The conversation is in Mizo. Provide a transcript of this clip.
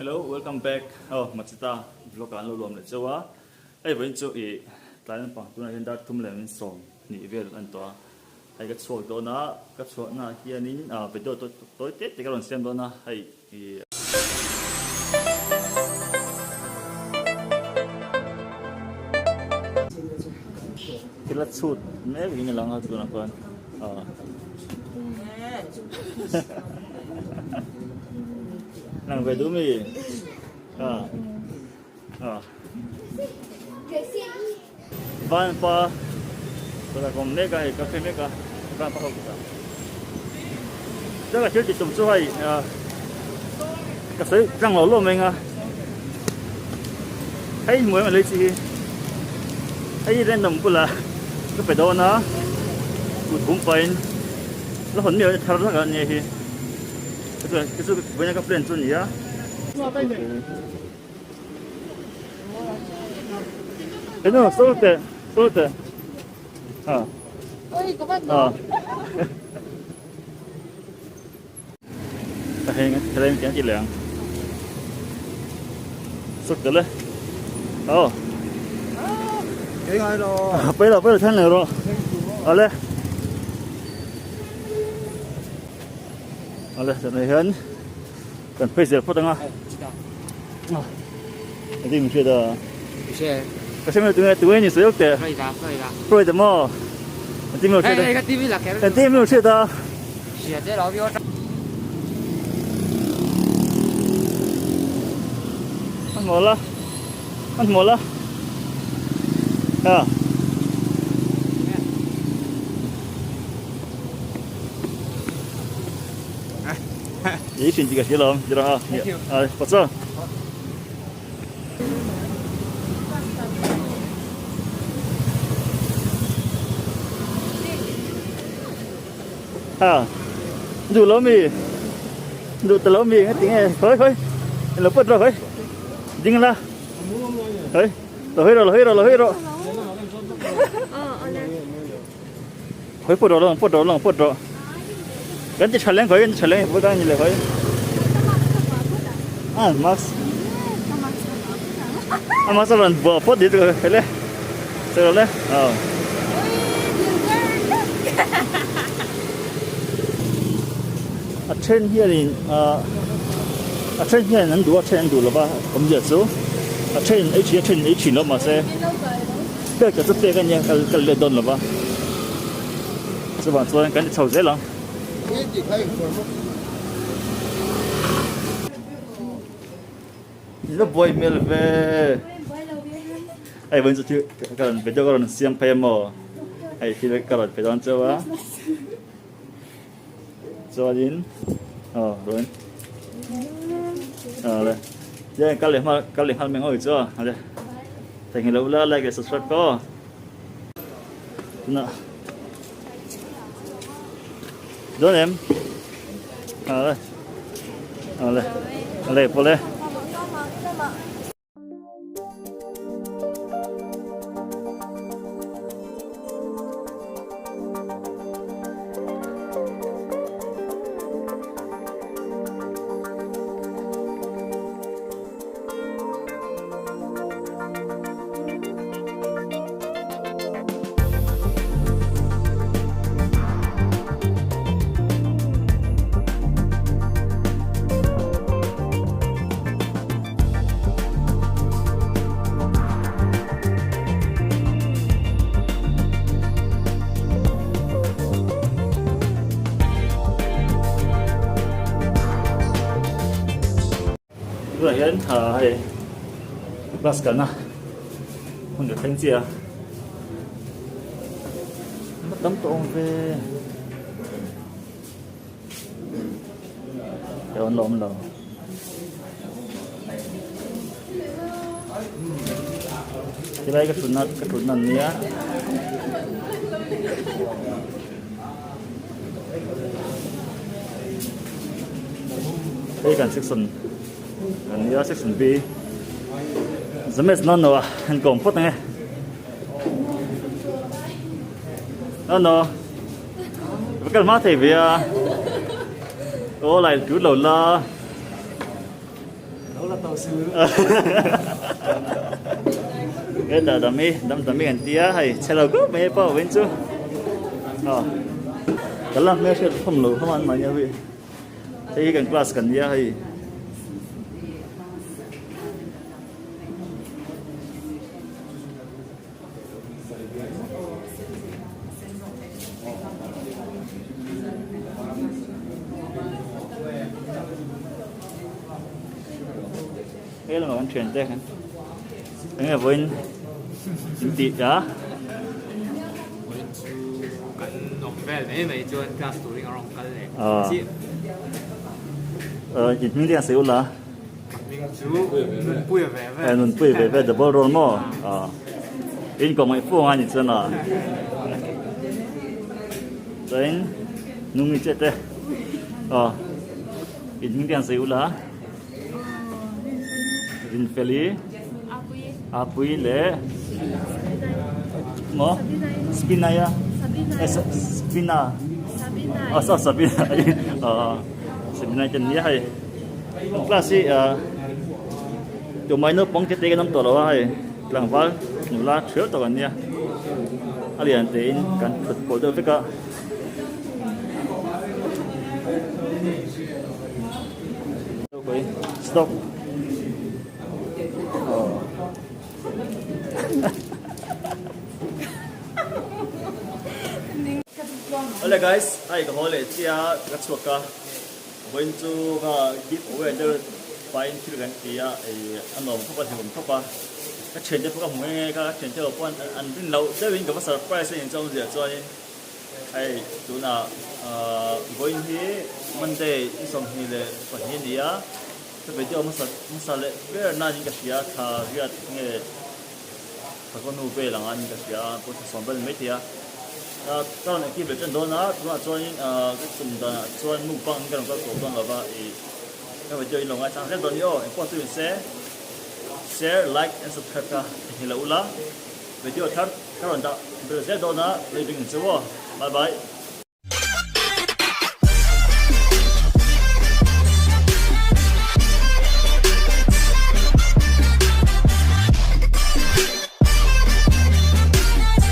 Hello welcome back aw Machita vlog ah an lo luam leh chauh a hei vawiin chu ih tlai lampang tunah hian dar thum leh min sawm hnih vel a ni tawh a hei ka chhuak dawn a ka chhuahna ah hianin ah video tawi te te ka rawn siam dawn a hei ih. Thil a chhut mek in a lang a tunah khuan ah Nang ve duh mi ah ah Van pa tunah ka awm mek a hei ka hre mek a van pa ho kutah chuan ka thil tih tum chu hei ah ka sawi tlang lo lo mai ang a hei hmuh em lei chi hi hei random bulah ka pe dawn a kut hum pahin la hawn miah thar hlak a nia hi chu chu vawiin ka plan chu a ni a. Eno sawi teh sawi teh ah ah ka heng helai mi tiang ti leh ang suk tel e aw pai lo pai lo thleng leh rawh ale ale tunah hian Kan phei zel phawt anga. A ding hriat a. Ka hre mai tunge tunge ni sawi awk teh. Hruai ta maw. An ti mi hriat a. An ti mi hriat a. An mawl a. An mawl a. Ha. Ý xin chị cái lắm, chị đó à, bắt sao? À, đủ lắm mi, đủ tờ lắm mi, cái tiếng này, thôi thôi, nó bớt rồi thôi, dính la, thôi, rồi rồi rồi rồi rồi, Khoi pawt rawh lo ang pawt rawh lo ang pawt rawh kan ti tha leng khoi kan ti tha leng pawt a ni le khoi a mask a mask a rawn buah pawt ni chu hele sawi rawh le aw a then hianin ah a then hian an duh a then an duh lo va awmzia chu a then in ei thin a then in ei thin lo mahse. Pek ka chu pek a nia kal kal let dawn lova chuvang chuan kan ti chho zel ang. La buai hmel ve hei vawiin chu thil ka rawn video ka rawn siam phei a maw hei thil ka rawn pe dawn chauh a chuanin aw rawn awle chuan kal leh hma kal leh nghal mai ang aw chu awle theihnghilh loh ula like leh subscribe ka aw tunah dawn em awle awle awle pawle. Tunah hian hei bus kalna hmun ka thleng chiah a tam tawh awm ve. An lo awm lo. Tilai ka thutna ka thutna an nia. Hei kan section an nia section B. Zames no no a an kawm phawt ang e. No no. Va kal hma thei ve a. Aw lai tut lo la. Hetah dam i dam tam i kan tia hei chhe lo khawp mai pawh vawin chu aw ka la hmel hriat khawm lo khawm an mahni ho hi hei hi kan class kan nia hei. He lamah kan thian te enge vawiin in tih a. Vawiin chu kan awm vel mai mai chuan class turin a rawn kal leh chiah. In hming te an sawi ula. Hming chu Nunpuia ve ve. Eh Nunpuia ve ve double roll maw? Ah. In ko mai fu nga ni chuan a. Chuan nungi che te. Ah. In hming te an sawi ula. Rinfeli. Apui. Apui le. Maw? Spinaya. Sabina. Eh Spina. Sabina. Ah Sabina. Ah. Sabina te nia hei. Kan class hi ah tumah naupang te te kan awm tawh lo a hei tlangval nula thiau tak an nia a lian tein kan thut pawlh deuh vek a. Stop. Awle guys, hei ka haw leh chiah a ka chhuak a. Vawiin chu kha give away deuh pahin thil kan ti a, ei a nuam khawp a, hlimawm khawp a. Ka thiante pawh ka hmu nghe nghe kha, ka thiante ho pawh an rin loh deuhin ka va surprise a inchawm ziah chuanin hei tunah vawiin hi Monday ni 22 a ni a, ka video hmasa hmasa leh ber nain ka hria thla riat nge thla kaw hnu vel ang a ni ka hria a, pawisa sawm vel ni maithei a. Ka rawn active leh ṭan dawn a, tunah chuanin ka tum danah chuan mukbang in ka rawn kal tawh dawn lo va, ih ka video in lo ngaichang zel dawn ni aw, engpawh chu in se share, like and subscribe kha theihnghilh lo ula, video thar ka rawn dah belh zel dawn a, lei bing in chu aw, bye bye.